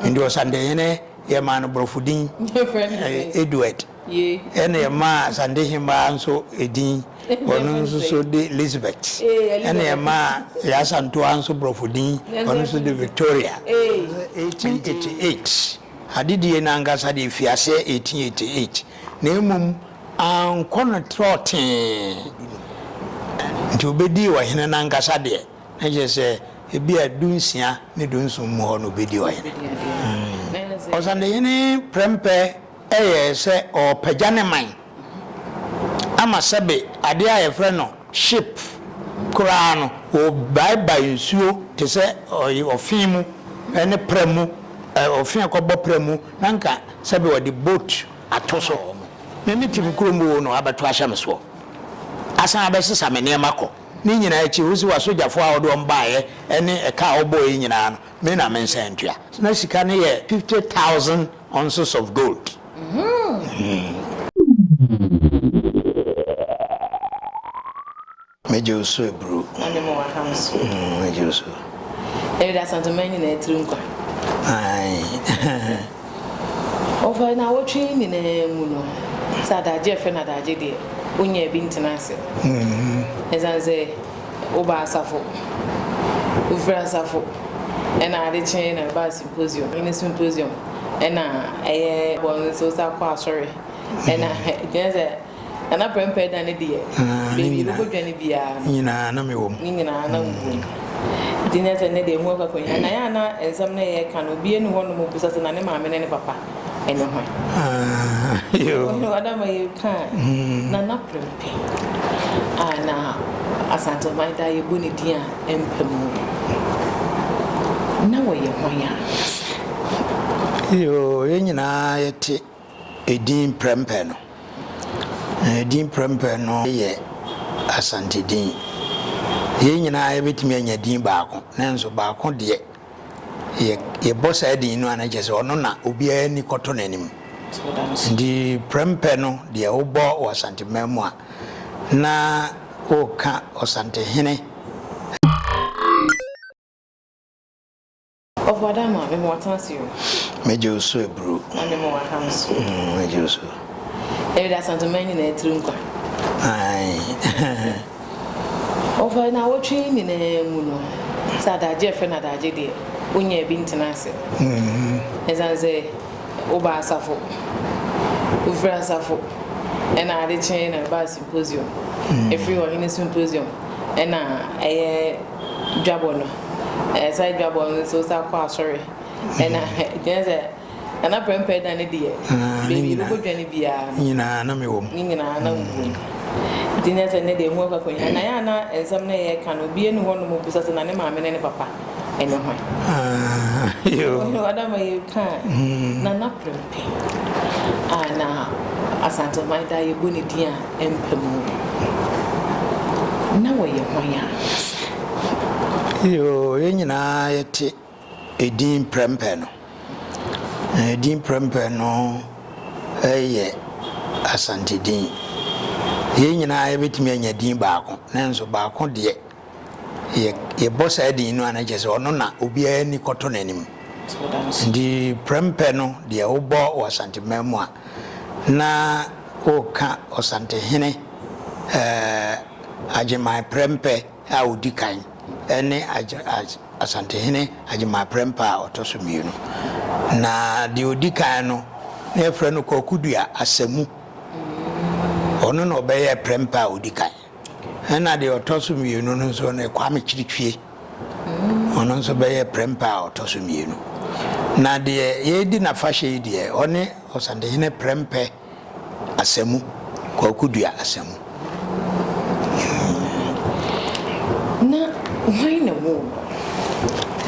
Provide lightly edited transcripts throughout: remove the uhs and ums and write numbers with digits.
Nti Ɔsantehene yɛmaa no borɔfo din, Edward. Ɛna yɛmaa Asantehemmaa nso din, ɔno nso so de Elizabeth. Ɛna yɛmaa Yaa Asantewaa nso borɔfo din, ɔno nso de Victoria. 1888, adedie no ankasa deɛ ɛfiri aseɛ 1888, na mmom ankɔ no trɔtee. Nti ɔbɛdii ɔhene no ankasa deɛ, Na kyerɛ sɛ, ebia dunsia ne dunson mu hɔ na obedi ɔhene. Ɔsandehene Prempeh yɛɛ sɛ ɔrepagya ne man ama sɛbe adeɛ a yɛfrɛ no ship koraa no, wɔbaebae nsuo te sɛ ɔfe mu ne pra mu, ɔfe a ɛkɔbɔ pra mu, na anka sɛbe wɔde boat ato so. Me mete me kurom oo na wɔabɛto ahyɛ me soɔ asan abɛsesa me nneɛma kɔ. Ne nyinaa akyi, wo se w'asogyafoɔ a wode wɔn baeɛ ne ɛka a wobɔeɛ nyinaa no, me na mensan ntua. Na sika no yɛ 50,000 ounces of gold. Megye wo so aburo. Na me mewɔ ha nso. Megye wo so. Ɛde Asanteman nyinaa tiri nkwa. Ae. Ɔfa nnawɔtwe yi nyinaa mu no, sɛ adagye a yɛfrɛ no adagye deɛ, wonyaa bi ntena ase. Ɛsiane sɛ wobaa asafo, wofiri asafo, ɛna ade kyee na ɛbaa symposium, ɛne symposium, ɛna ɛyɛ bɔ nso wosan kɔ asɔre, ɛna gyina sɛ Nana Prempeh da no deɛ, baabi yɛbɛkɔdwane biara no, nyinaa na mewɔ mu. Ne nyinaa na wowɔ mu. Nti nyɛ sɛ nnɛ deɛ ɛmu akɔ akɔnya. Na yɛ a na nsɛm no a yɛreka no, obiara nni hɔnom a ɔbisa sɛ na ne maame ne ne papa ne hwan. Ɔdama yɛka Nana Prempeh a na Asanteman daa yɛbɔ ne din a ɛmpa mu no, na ɔyɛ hwan ankasa? Yoo, yɛn nyinaa yɛte Edin Prɛmpɛ no. Edin Prɛmpɛ no yɛ Asante din. Yɛn nyinaa yɛbɛtumi anya din baako, nanso baako deɛ, yɛ yɛbɔ saa din no a na kyerɛ sɛ ɔno na obiara ani kɔto n'anim. Nti Prɛmpɛ no deɛ wobɔ wɔ Asanteman mu a, na woreka Ɔsantehene. Ɔfo Adama, me ma watena ase o. Megye wo so aburo. Na me ma waha nso. Megye wo so. Ɛyɛ de Asanteman nyinaa tiri nkwa. Ae. Ɔfa naawɔtwe yi nyinaa mu no, sɛ adagye a yɛfrɛ no adagye deɛ, wonyaa bi ntena ase. Ɛsiane sɛ woba asafo, wofiri asafo, ɛna ade kyee na ɛbaa symposium. Ɛfiri ɔhene symposium, ɛna ɛyɛ dwabɔ no. Ɛɛ dwabɔ no nso wosan kɔ asɔre ɛna gyina sɛ Nana Prempeh da ne deɛ baabi yɛbɛkɔ dwane biara no nyinaa na mewɔ mu ne nyinaa na wowɔ mu nti nyɛ sɛ ne deɛ mu akɔ akɔnya na yɛ a na nsɛm no yɛka no obi ani hɔ nom bisa sɛ na ne maame ne ne papa ɛne hwan ɔdama yɛka Nana Prempeh a na Asanteman da yɛbɔ ne din a ɛmpa mu na wɔyɛ hwan ankasa? Yoo, yɛn nyinaa yɛte edin Prɛmpɛ no. Na edin Prɛmpɛ no yɛ Asante din. Yɛn nyinaa yɛbɛtumi anya din baako, nanso baako deɛ, yɛ yɛbɔ saa din no a na kyerɛ sɛ ɔno na obiara ani kɔto n'anim. Nti Prɛmpɛ no deɛ wobɔ wɔ Asanteman mu a, na woreka Ɔsantehene ɛɛ Agyeman Prɛmpɛ a ɔdi kan ne Asantehene Agyeman Prɛmpɛ a ɔtɔ so mmienu. Na deɛ ɔdi kan no, na yɛfrɛ no Kwaku Dua Asamu. Ɔno na ɔbɛyɛɛ Prɛmpɛ a ɔdi kan. Ɛna deɛ ɔtɔ so mmienu no nso no Kwame Kyirikyie. Ɔno nso bɛyɛɛ Prɛmpɛ a ɔtɔ so mmienu. Na deɛ yɛredi n'afahyɛ yi deɛ, ɔne Ɔsantehene Prɛmpɛ Asamu, Kwaku Dua Asamu. Na hwan na ɛwoo no?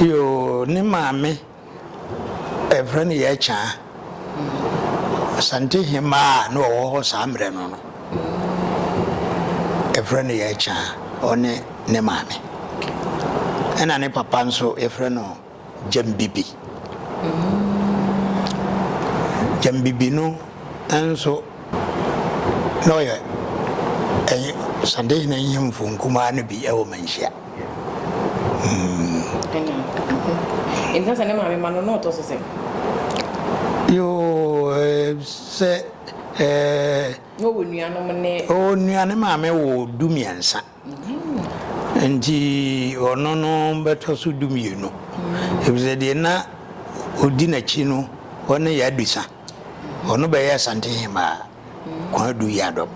Yoo, ne maame yɛfrɛ no Yɛkyaa. Asante hemaa a na ɔwɔ hɔ saa mmerɛ no no, yɛfrɛ no Yɛkyaa, ɔne ne maame. Ɛna ne papa nso yɛfrɛ no Gyambibi. Gyambibi no nso na ɔyɛ Santehene nhemfo nkumaa no bi wɔ Manhyia. Nti na sɛ ne maame ma no na ɔtɔ so sɛn? Yoo, sɛ ɛɛ. Na ɔwɔ nuanom ne. Ɔwɔ nua, ne maame wɔ 13. Nti ɔno no bɛtɔ so 12. Efisɛ deɛ na ɔdi n'akyi no, ɔne Yadusa. Ɔno bɛyɛ Asante Hemaa, Kwadu Yiadom.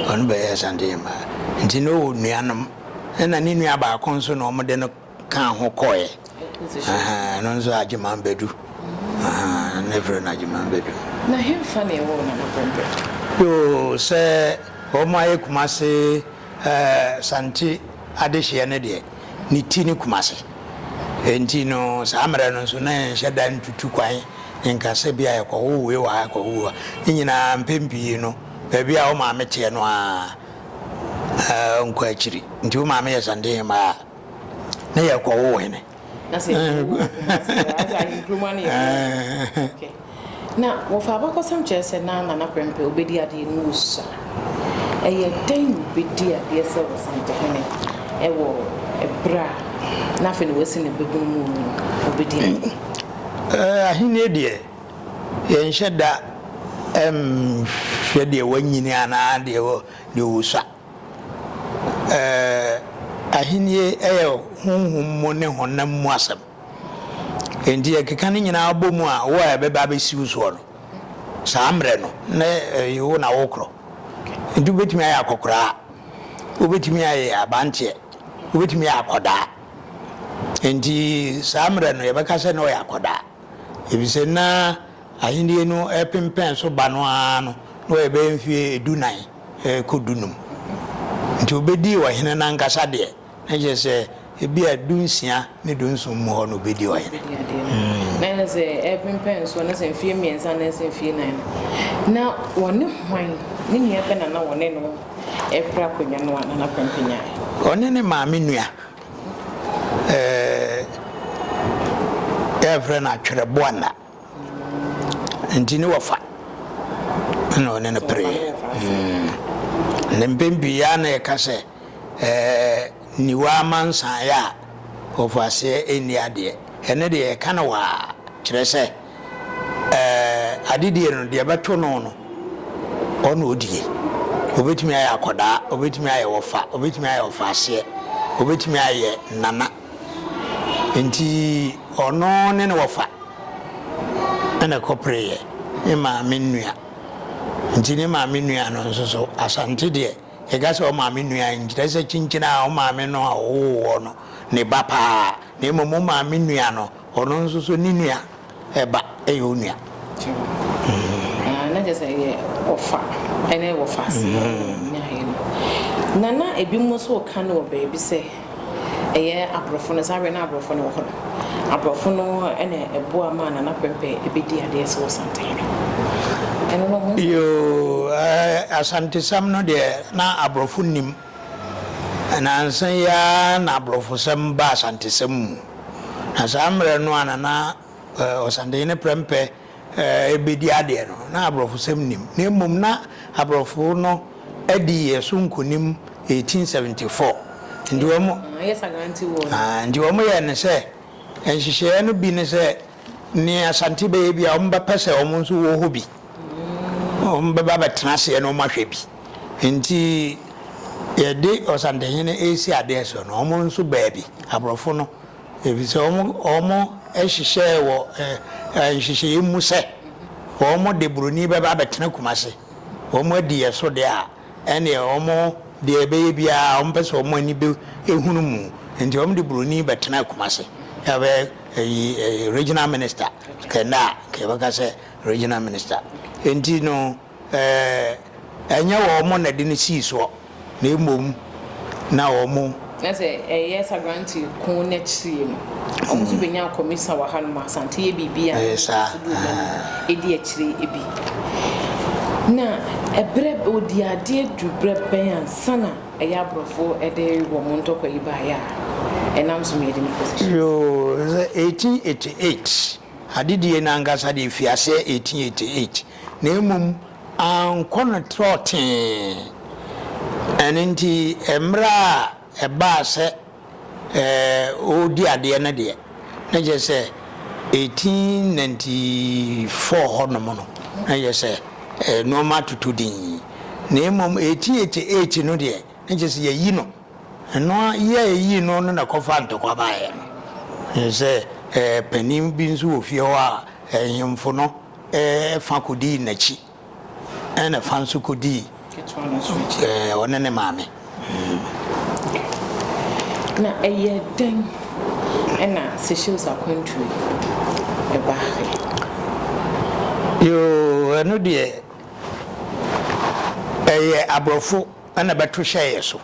Ɔno bɛyɛ Asante Hemaa. Nti na ɔwɔ nuanom. Ɛna ne nua baako nso na wɔde no kaa ho kɔeɛ. Ɛno nso Agyeman Badu. Ne frɛ no Agyeman Badu. Na hemfa na ɛwɔ Nana Prempeh? Yoo, sɛ wɔn ayɛ Kumase Sante adehyeɛ no deɛ, ne ti ne Kumase. Enti no saa mmerɛ no nso na yɛnhyɛ da ntutu kwan nka sɛ bi a yɛkɔwo wei wɔ ha, yɛkɔwo wei wɔ ha. Ne nyinaa mpɛn pii no, baabi a wo maame teɛ no ara nkɔ akyiri. Nti wo maame yɛ Santehemaa a, na yɛkɔwo hene. Na sɛ yɛkɔwo wɔ Kumasi a, ayɛ sɛ ahenkurom ara na yɛkɔwo. Okay. Na wɔfa abakɔsɛm kyerɛ sɛ na Nana Prempeh obedi adeɛ no wɔ sua. Ɛyɛ dɛn na obedi adeɛ sɛ Ɔsantehene wɔ ɛberɛ a na afei na wasi ne babunu mu no obedi adeɛ? Ahennie deɛ, yɛnhyɛ da nhwɛ deɛ wanyini anaa deɛ ɔsua. Ahennie yɛ honhom mu ne honam mu asɛm. Enti yɛkeka ne nyinaa bɔ mu a, wo a ɛbɛba abɛsi wo soɔ no, saa mmerɛ no, na ɛyɛ wo na wokorɔ. Enti wobɛtumi ayɛ akɔkoraa, wobɛtumi ayɛ abanteɛ, wobɛtumi ayɛ akɔdaa. Enti saa mmerɛ no, yɛbɛka sɛ na ɔyɛ akɔdaa, ɛfiri sɛ na ahennie no repempɛn so ba no ara no, na ɔyɛ bɛyɛ mfeɛ 14 rekɔ 15. Nti ɔbɛdii ɔhene no ankasa deɛ, Na kyerɛ sɛ, ebia 16 ne 17 mu hɔ na obedi ɔhene. Obedi adeɛ no. Na kyerɛ sɛ, ɛrepempɛn soɔ na sɛ mfeɛ mmiɛnsa anaasɛ mfeɛ nnan no, na wɔne hwan, ne nua bɛn na na wɔne no repere akonnwa no a Nana Prempeh nyaeɛ? Ɔne ne maame nua, ɛɛ, yɛfrɛ no Atwerɛboanna. Nti ne wɔfa na ɔne no pereeɛ. Na mpɛn pii ara na yɛka sɛ, Ɛɛ niwa amansan a ɔfoaseɛ nni adeɛ. Ɛno deɛ yɛka no waa, kyerɛ sɛ ɛɛ adedie no deɛ ɛbɛto no no ɔna ɔdie. Ɔbɛtumi ayɛ akɔdaa, ɔbɛtumi ayɛ wɔfa, ɔbɛtumi ayɛ ɔfaaseɛ, ɔbɛtumi ayɛ nana. Nti ɔno ne ne wɔfa ɛna ɛkɔpereeɛ, ne maame nua. Nti ne maame nua no nso so Asante deɛ Yɛka sɛ ɔmaame nua a, nkyerɛ sɛ kyinkyin a wo maame no a ɔwoo woɔ no ne ba paa, na mmom wo maame nua no, ɔno nso so ne nua ba yɛ wo nua. Ah, na kyerɛ sɛ ɛyɛ ɔfa ne wɔfa ase nyaeɛ no. Na na ebinom nso reka no wɔ baabi sɛ. Ɛyɛ aborɔfo no, saa berɛ na aborɔfo no wɔ hɔ no, aborɔfo no na ɛboa maa Nana Prempeh bɛdii adeɛ sɛ Ɔsantehene. Ɛno no ho nsɛm. Yoo, Asantesɛm no deɛ na aborɔfo nnim. Nansa yi ara na aborɔfosɛm baa Asantesɛm mu. Na saa mmerɛ no a Nana Ɔsantehene Prempeh rebɛdi adeɛ no, na aborɔfosɛm nnim. Na mmom na aborɔfo no adi yɛn so nkonim 1874. Nti wɔn, nti wɔn yɛɛ no sɛ, nhyehyɛeɛ no bi ne sɛ, nea Asante bɛyɛ biara wɔn bɛpɛ sɛ wɔn nso wɔ hɔ bi. Wɔn bɛba abɛtena aseɛ na wɔn ahwɛ bi. Nti yɛde Ɔsantehene resi adeɛ so no, wɔn nso baa bi, aborɔfo no. Efisɛ wɔhyehyɛɛ wɔ nhyehyɛeɛ mu sɛ wɔde buroni bɛba abɛtena Kumasi. Wɔadi yɛn so deɛ a, ɛnneɛ wɔn deɛ ɛbɛyɛ biara wɔmpɛ sɛ wɔn ani bɛhunu mu. Nti wɔde buroni bɛtenaa Kumasi. Yɛbɛyɛ ɛyi regional minister. Kɛ nnɛ a, nka yɛbɛka sɛ regional minister. Nti no. Ɛnyɛ wɔn na ɛde no sii soɔ, na mmom na wɔn. Na sɛ ɛyɛ Sagranti ko no akyiri no, wɔn nso bɛnyaa kɔmisa wɔ hanom a Asante yɛ biribi a na wɔn nso de wɔn ani di akyire bi. Na ɛberɛ, wɔdii adeɛ duru berɛ bɛn ansa na ɛyɛ aborɔfo de wɔn ntɔkwa yi baeɛ a ɛnam so ma yɛde no position? Yoo, sɛ 1888, adedie no ankasa deɛ ɛfiri aseɛ 1888. na mmom ankɔ no trɔtee. Ɛno nti, mmerɛ a ɛbaa sɛ ɔredi adeɛ no deɛ, na kyerɛ sɛ 1894 hɔnom no, na kyerɛ sɛ nneɛma atoto dinn. Na mmom 1888 no deɛ, na kyerɛ sɛ yɛayi no. Ɛno ara, yi a yɛyii no no na ɛkɔfaa ntɔkwa baeɛ no. Kyerɛ sɛ panin bi nso wɔ fie hɔ a, ahemfo no fa kɔdii n'akyi. Ɛna fa nso kɔdii ɔne ne maame. Na ɛyɛɛ dɛn na Seychelles akwantuo yi baeɛ? Yoo, ɛno deɛ ɛyɛ aborɔfo na ɛbɛto hyɛɛ yɛ so.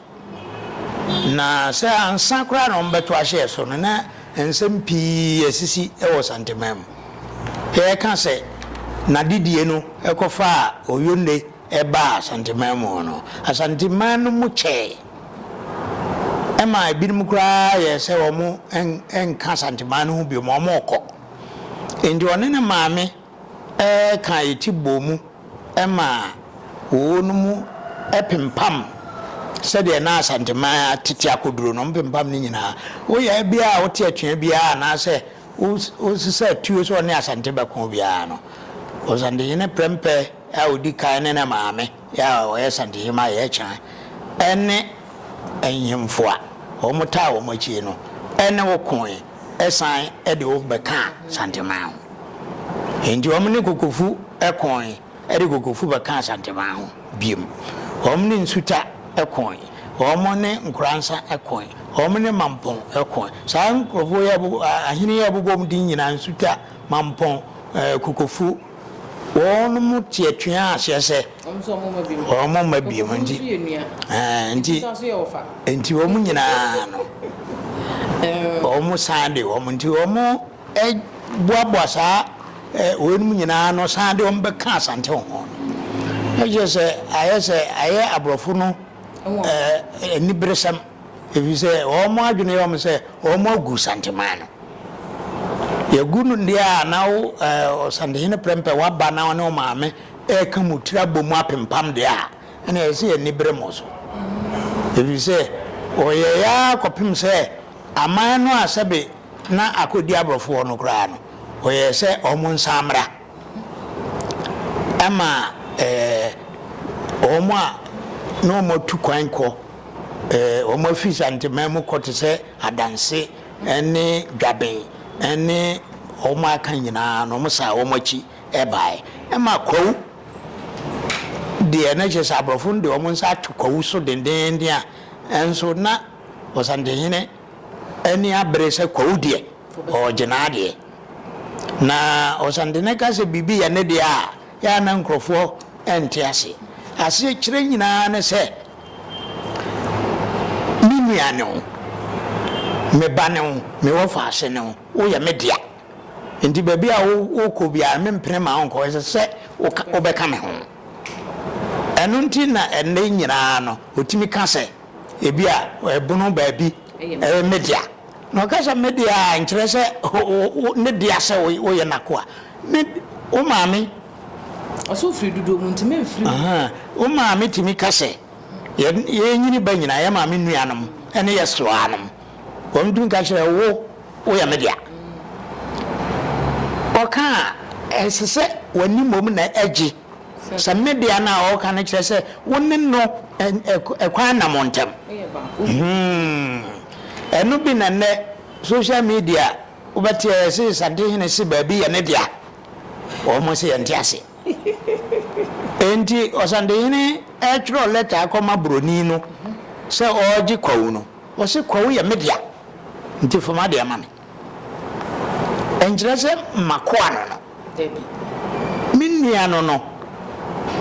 Na sɛ ansa koraa na wɔbɛto ahyɛ yɛ so no, na nsɛm pii asisi wɔ Santeman mu. Yɛka sɛ n'adedie no kɔfaa Oyonne baa Asanteman mu no, Asanteman no mu kyɛe ma ebinom koraa yɛɛ sɛ wɔnka Asanteman no ho bio, wɔrekɔ. Enti ɔne ne maame kaa eti bɔɔ mu maa wɔwɔ no mu pempam sɛdeɛ na Asanteman atete akɔduro no, wɔpempam ne nyinaa. Woyɛ biara a wote atua biara anaasɛ Wosesa tuo sɛ ɔne Asante bɛko biara no, Ɔsantehene Prempeh a ɔdi kan ne ne maame a ɔyɛ Asantehemmaa Yɛɛkyan ne nhemfo a wɔtaa wɔn akyi no ne wo koe san de wo bɛkaa Asanteman ho. Enti wɔn ne Kokofu koe de Kokofu bɛkaa Asanteman ho bio. Wɔn ne Nsuta koe, wɔn ne Nkoransa koe, wɔn ne Mampɔn koe. Saa nkurɔfoɔ yi a ahene yi a ɛbobɔ wɔn din nyinaa, Nsuta, Mampɔn, Kokofu, wɔn te atua aseɛ sɛ wɔn mma bio. Nti, nti, nti wɔn nyinaa no, wɔn san de wɔn nti wɔn boaboa saa weinom nyinaa ano san de wɔn bɛka Asante ho no, na kyerɛ sɛ ayɛ sɛ ayɛ aborɔfo no aniberesɛm, ɛfiri sɛ wɔn adwene yɛ wɔn sɛ wɔn agu Santeman no. Yɛagu no deɛ a na wo Ɔsantehene Prɛmpɛ waba na wo ne wo maame reka mo tiri abɔ mu apempam deɛ a, ɛnna ɛyɛ sɛ yɛn ani bere mo so. Ɛfiri sɛ wɔyɛeɛ ara kɔpem sɛ aman no a sɛbe na akɔdi aborɔfo hɔ no koraa no, wɔyɛɛ sɛ wɔnsan mmra. Ɛma wɔn a na wɔatu kwan kɔ, wɔafi Santeman mu kɔ te sɛ Adanse ne Dwaben ne wɔn a aka nyinaa no, wɔsan wɔn akyi baeɛ. Ɛma Kwawu deɛ, na kyerɛ sɛ aborɔfo no de wɔn nsa ato Kwawu so dendeenden a, nso na Ɔsantehene ani abere sɛ Kwawu deɛ, ɔregye n'adeɛ. Na Ɔsantehene ka sɛ biribi yɛ ne deɛ a, yɛ a na nkurɔfoɔ nte ase. Asekyerɛ nyinaa ne sɛ, me nua ne wo, me ba ne wo, me wɔfaase ne wo, woyɛ me dea. Enti baabi a wokɔ biara, mempene ma wonkɔ, ɛsɛ sɛ wobɛka me ho. Ɛno nti na ɛnnɛ nyinaa no, wɔtumi ka sɛ, Ebia ɛbono baabi ɛyɛ me dea. Na ɔka sɛ me dea a, nkyerɛ sɛ ne dea sɛ woyɛ n'akoa. Me, wo maame. Ɔsɛ ofiri dodoɔ mu nti memfiri mu. Wo maame tumi ka sɛ, yɛn yɛnyini ba nyinaa, yɛn maame nuanom ne yɛ sewanom, wɔn tumi ka kyerɛ wo, woyɛ me dea. Ɔka a, ɛsɛ sɛ w'ani mmom na ɛgye. Sɛ me dea no a ɔreka no kyerɛ sɛ wo ne no ɛkwan nna mo ntam. Ɛno bi na nnɛ social media wobɛte a yɛse Santehene se baabi yɛ ne dea. Wɔn se yɛnte ase. Enti Ɔsantehene ɛtwerɛ lɛta akɔma buroni no sɛ ɔregye kwawu no, ɔse kwawu yɛ me dea nti fa m'adeɛ ma me. Ɛnkyerɛ sɛ m'akoa no no. Dabi. Me nua no no,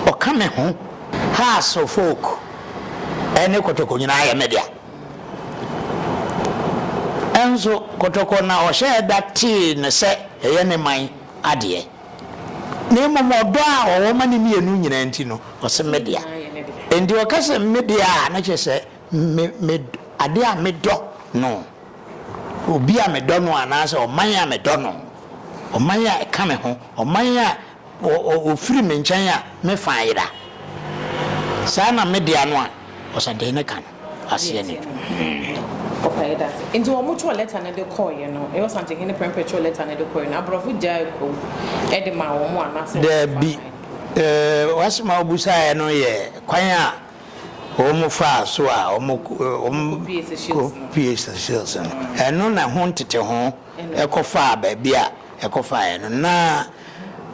ɔka me ho. Hearts of Oak ne Kɔtɔkɔ nyinaa yɛ me dea. Nso Kɔtɔkɔ na ɔhyɛɛ da tee no sɛ ɛyɛ ne man adeɛ. Na mmom ɔdɔ a ɔwɔ ma ne mmienu nyinaa nti no, ɔse me dea. Enti ɔka sɛ me dea a, na kyerɛ sɛ me, me, adeɛ a medɔ no. Obi a medɔ no anaasɛ ɔman a medɔ no, ɔman a ɛka me ho, ɔman a ɔfiri me nkyɛn a me fa ayera. Saa na me dea no a ɔsantehene ka no aseɛ ne. Ɔfa yɛda ase. Nti wɔn twerɛ lɛta no de kɔeɛ no, ɛyɛ Ɔsantehene Prempeh twerɛ lɛta no de kɔeɛ no, aborɔfo gyaee kwawu de maa wɔn anaasɛ wɔn faa Daabi. W'asɛm a wobusaeɛ no yɛ kwan a wɔn faa so a wɔn kɔpuee Seychelles no. Ɛno na ɛho nteteho kɔfaa baabi a ɛkɔfaeɛ no. Na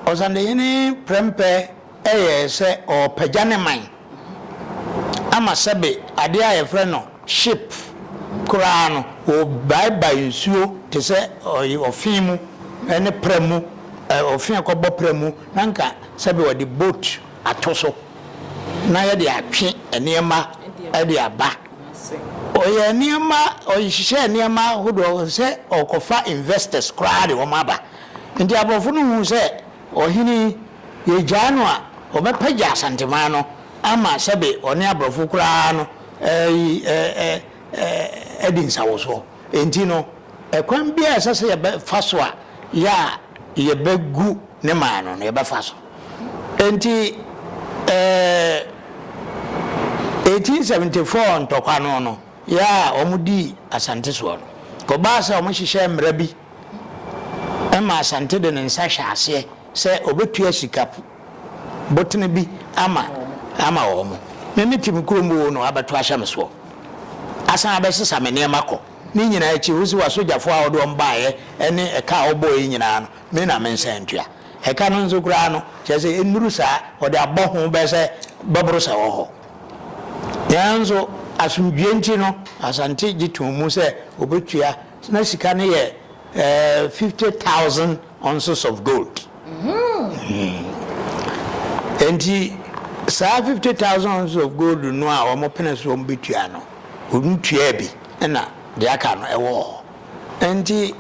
Ɔsantehene Prempeh yɛɛ sɛ ɔrepagya ne man ama sɛbe adeɛ a yɛfrɛ no ship koraa no, wɔbaebae nsuo te sɛ ɔfe mu ne pra mu, ɔfe a ɛkɔbɔ pra mu, na anka sɛbe wɔde boat ato so na yɛde atwe nneɛma de aba. Ɔyɛɛ nneɛma, ɔhyehyɛɛ nneɛma ahodoɔ sɛ ɔrekɔfa investors koraa de wɔn aba. Nti aborɔfo no huu sɛ ɔhene yi, yɛgyaa no a, ɔbɛpagya Asanteman no ama sɛbe ɔne aborɔfo koraa no adi nsawosoɔ. Enti no, ɛkwan biara a ɛsɛ sɛ yɛbɛfa so a yɛ a yɛbɛgu ne man no no, yɛbɛfa so. Enti 1874 ntɔkwa no no, yɛ a wɔdii Asante soɔ no, kɔbaa sɛ wɔhyehyɛɛ mmara bi ma Asante de ne nsa hyɛɛ aseɛ sɛ ɔbɛtua sika botene bi ama ama wɔn. Me mete me kurom oo na wɔabɛto ahyɛ me soɔ asan abɛsesa me nneɛma kɔ. Ne nyinaa akyi, wo se w'asogyafoɔ a wode wɔn baeɛ ne ɛka a wobɔeɛ nyinaa no, me na mensan ntua. Ɛka no nso koraa no, kyerɛ sɛ ɛnnuru saa, wɔde abɔ ho bɛyɛ sɛ bɛboro sɛ wɔ hɔ. Nanso asomdwoeɛ nti no, Asante gye too mu sɛ wɔbɛtua. Na sika no yɛ 50,000 ounces of gold. Enti saa 50,000 ounces of gold no a wɔpene so wɔbɛtua no, wɔtuaa bi na deɛ aka no ɛwɔ hɔ. Enti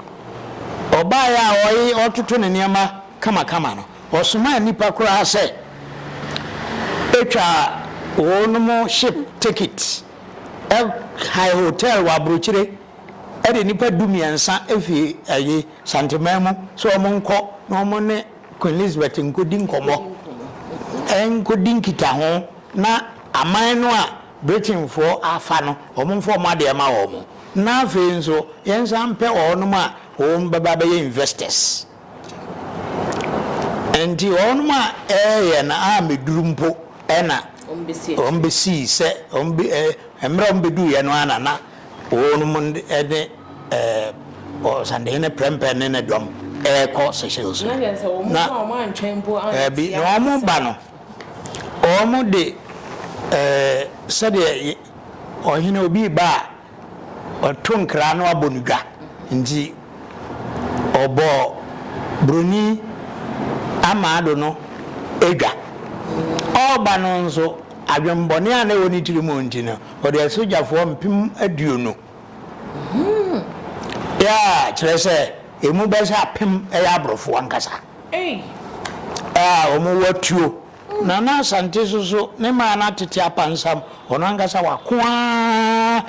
ɔbaeɛ a ɔye ɔretoto ne nneɛma kamakama no, ɔsomaa nnipa koraa sɛ ɛtwa wɔnom ship ticket, hae hotel wɔ aburokyire de nnipa dumiɛnsa fi ayi Santeman mu sɛ wɔn nkɔ na wɔn ne Queen Elizabeth nkɔdi nkɔmmɔ, nkɔdi nkitaho na aman no a Britainfoɔ afa no wɔn mfa wɔn adeɛ ma wɔn. Na afei nso yɛnsan mpɛ wɔnom a wɔn bɛba abɛyɛ investors. Nti wɔnom a ɛɛyɛ no a mɛduru mpo ɛna wɔn bɛsii sɛ wɔn bɛ mmerɛ wɔn bɛduruiɛ no ara na na wɔnom ne Ɔsandehene Prɛmpɛ ne ne dɔm ɛrekɔ Seychelles no. Na daabi, na wɔn ba no wɔn de sɛdeɛ ɔhene obi reba a ɔto nkra na wabɔ no dwa nti ɔbɔɔ buroni amaado no dwa. Ɔreba no nso adwemmɔne a na ɛwɔ ne tirim nti no ɔde asogyafoɔ 20,000 a kyerɛ sɛ emu bɛyɛ sɛ apem yɛ aborɔfo ankasa a wɔwɔ atuo. Nana Asante nso so, ne maa no atete apansam, ɔno ankasa wako ara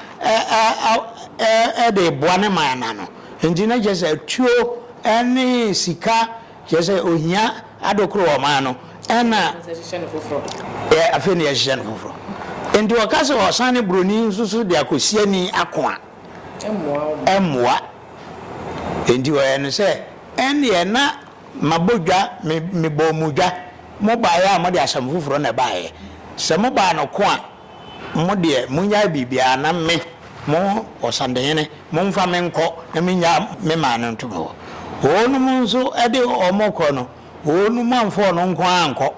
de reboa ne man no ano. Nti na kyerɛ sɛ atuo ne sika, kyerɛ sɛ ohia adokoro wɔ ɔman no, ɛna afei na yɛhyehyɛ no foforɔ. Nti wɔka sɛ ɔsan ne buroni nso so de akɔsi ani ako a, ɛmmoa. Nti wɔyɛ no sɛ ɛnneɛ na Mabɔ dwa, me, mebɔɔ mo dwa. Mobaeɛ a, mode asɛm foforɔ na ɛbaeɛ. Sɛ mobaa no ko a, mo deɛ, monnyae biribiara, na me, mo ɔsandehene, momfa me nkɔ na mennyaa me man no nto me hɔ. Wɔnom nso de wɔn rekɔ no, wɔnom amfa ɔno nko ara ankɔ.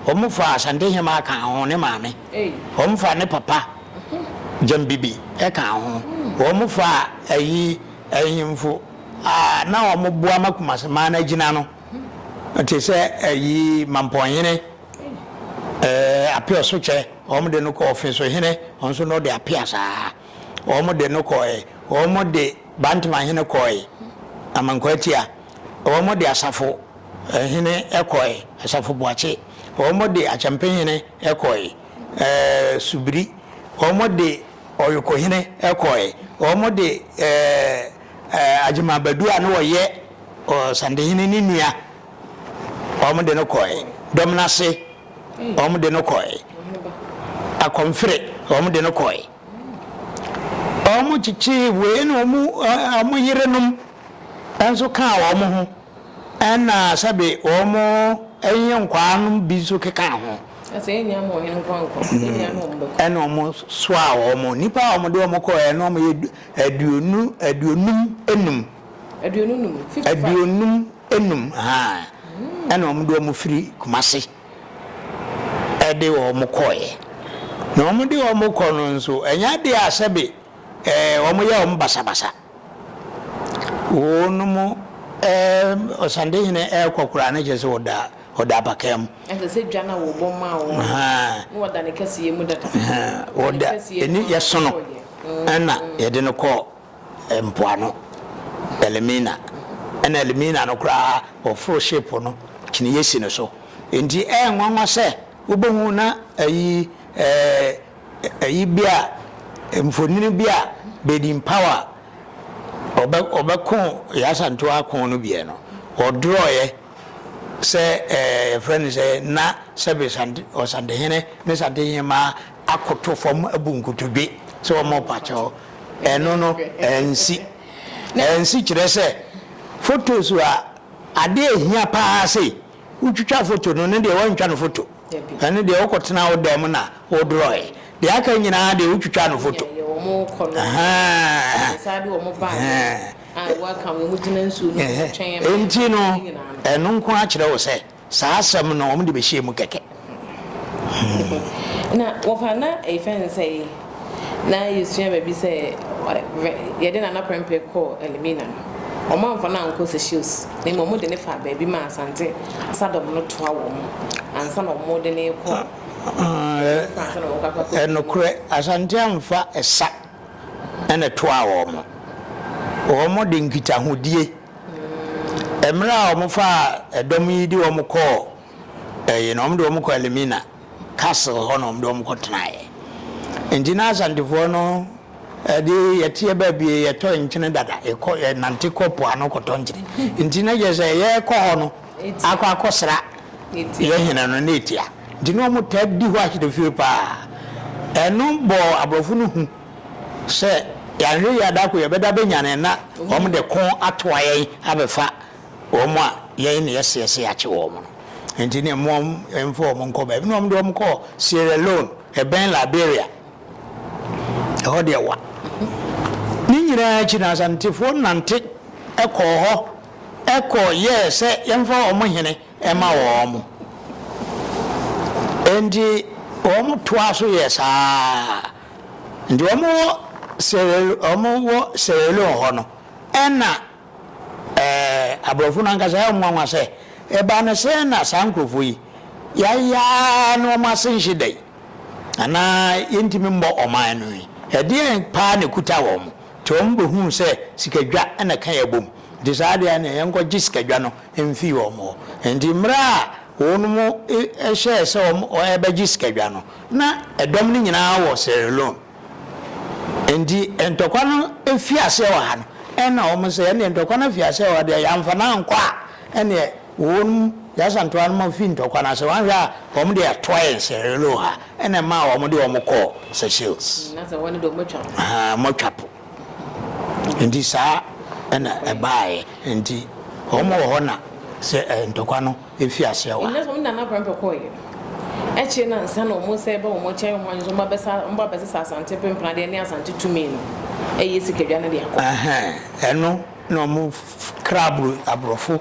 Wɔfaa Asantehemaa kaa ho, ne maame. Wɔfaa ne papa, Gyambibi, kaa ho. Wɔfaa ayi, ahemfo a na wɔboa ma Kumasi man no agyina no te sɛ ayi Mampɔnhene, ɛɛ Apea Sokyɛ, wɔn de no kɔ Ɔfesohene, wɔn nso na ɔde Apea saa, wɔn de no kɔɛ, wɔn de Bantamahene kɔɛ, Amankwaatia, wɔn de Asafo hene kɔɛ, Asafo Boakye, wɔn de Akyɛmpehene kɔɛ, ɛɛ Subiri, wɔn de Ɔyokohene kɔɛ, wɔn de ɛɛ. Agyeman Badu a na ɔyɛ Ɔsantehene ne nua, wɔde no kɔe. Dɔmnase, wɔde no kɔe. Akɔmfere, wɔde no kɔe. Wɔkyekyee wei na wɔn yerenom nso kaa wɔn ho, ɛna sɛbe wɔn nyenkwaa no bi nso kekaa ho. Ɛna wɔsoaa wɔn. Nnipa a wɔde wɔn kɔeɛ no wɔyɛ aduonu aduonum enum. Aduonum enum, haa. Ɛna wɔde wɔn firi Kumasi. de wɔn kɔeɛ. Na wɔde wɔn kɔ no nso, ɛnyɛ adeɛ a sɛbe ɛɛ wɔyɛ wɔn basabasa. Wɔnom ɛɛ Ɔsantehene ɛrekɔ koraa no kyerɛ sɛ ɔda ɔda apakaa mu. Ɛsɛ sɛ dwa no a wɔbɔ maa wɔn no, na wɔda ne kɛseyɛ mu dada. Wɔda ɛni yɛsono ɛna yɛde no kɔɔ mpoano, Elmina. Ɛna Elmina no koraa wɔforo ship no kyiniiɛ si no so. Enti ɛyɛ nwanwa sɛ wobɛhu na ayi ɛɛ ayi bi a mfonini bi a Baden Powell ɔbɛ ɔbɛko Yaa Asantewaa ako no biɛ no ɔdrɔɔyɛ sɛ ɛɛ yɛfrɛ no sɛ na sɛbe Sante Ɔsantehene ne Santehemaa akoto fam abu nkotodwe sɛ wɔrepa kyɛw. Ɛno no ɛnsi. Ɛnsi kyerɛ sɛ photos a ade a ehia paa sei, wotwitwa photo no, ne deɛ woantwa no photo. Ɛno deɛ wokɔtena wo dan mu na wodrɔe. Deɛ aka nyinaa deɛ wotwitwa no photo. Enti no, ɛno nko ara kyerɛ wo sɛ Saa asɛm no, wɔde bɛhyɛɛ mu kɛkɛ. Na wɔfa na yɛfrɛ no sɛ na yɛsua baabi sɛ yɛde Nana Prempeh kɔɔ Elmina no, wɔamfa no ankɔ Seychelles na mmom wɔde no faa baabi maa Asante asadɔm no toa wɔn ansa na wɔde no rekɔ France na wɔkɔ akɔ akɔ. Nokorɛ, Asante amfa ɛsa na ɛtoaa wɔn. Wɔde nkitahodie. Mmerɛ a wɔfaa ɛdɔm yi de wɔn kɔɔ ɛyi no, wɔn de wɔn kɔɔ Elmina castle hɔ na wɔn de wɔn kɔ tenaeɛ. Nti na Asantefoɔ no ɛde yɛteɛ baabi yɛtɔ nkyene dada, yɛkɔ yɛnante kɔ po ano kɔtɔ nkyene. Nti na kyerɛ sɛ yɛrekɔ hɔ no akɔ akɔsra yɛ hene no na ɛtia. Nti na wɔn taa di hɔ ahyerɛfie paa. Ɛno bɔɔ aborɔfo no hu. Sɛ yɛanhwɛ yie a da koro yɛbɛda abɛnyane na wɔde ko atoa yɛn abɛfa wɔn a yɛn na yɛseɛ sɛ yɛakye wɔn no. Enti ne wɔmfa wɔn nkɔ baabi. Na wɔde wɔn kɔɔ Sierra Leone, ɛbɛn Liberia. Ɛhɔ deɛ wa. Ne nyinaa akyi no Asantefoɔ nante kɔɔ hɔ kɔ yɛɛ sɛ yɛmfa wɔn hene ma wɔn. Enti wɔtoaa so yɛɛ saa ara. Nti wɔn wɔ Sierra wɔn wɔ Sierra Leone hɔ no, ɛna ɛɛ aborɔfo no ankasa ɛyɛ wɔn nwanwa sɛ, ɛbaa no sɛn na saa nkurɔfoɔ yi, yɛayɛ ara na wɔn ase nhye da yi, anaa yɛntumi mmɔ ɔman no yi, ɛdeɛn paa na ɛkuta wɔn? Nti wɔn bɛhuu sɛ sikadwa na ɛka yɛn bom, nti saa deɛ ɛneɛ yɛnkɔgye sikadwa no mfiri wɔn hɔ. Nti mmerɛ a wɔn hyɛɛ sɛ wɔn rebɛgye sikadwa no, na ɛdɔm no nyinaa wɔ Sierra Leone. Enti ntɔkwa no fii aseɛ wɔ ha no, ɛna wɔn sɛ ɛneɛ ntɔkwa no afi aseɛ wɔ ha deɛ yɛamfa no ankɔ a, ɛneɛ wɔn Yasantoa no ma fii ntɔkwa no ase, wɔanhwɛ a wɔn de atoa yɛn Sierra Leone ha, ɛna ɛmaa wɔn de wɔn kɔɔ Seychelles. Na sɛ wɔn de wɔn atwa po. Ahaa, wɔn atwa po. Enti saa ɛna ɛbaeɛ. Enti wɔn wɔ hɔ na sɛ ntɔkwa no efi aseɛ wɔ ha. Nna sɛ wɔn nana prɛmpɛ kɔɔeɛ no, akyire no ansa na wɔn sɛ ɛba wɔn nkyɛn wɔn nso wɔn abɛsa wɔn ba abɛsesa Asante pempenadeɛ ne Asante tumi no ɛyɛ sikadwa no de akɔ. Ɛhɛn, ɛno na wɔn kra aburo aborɔfo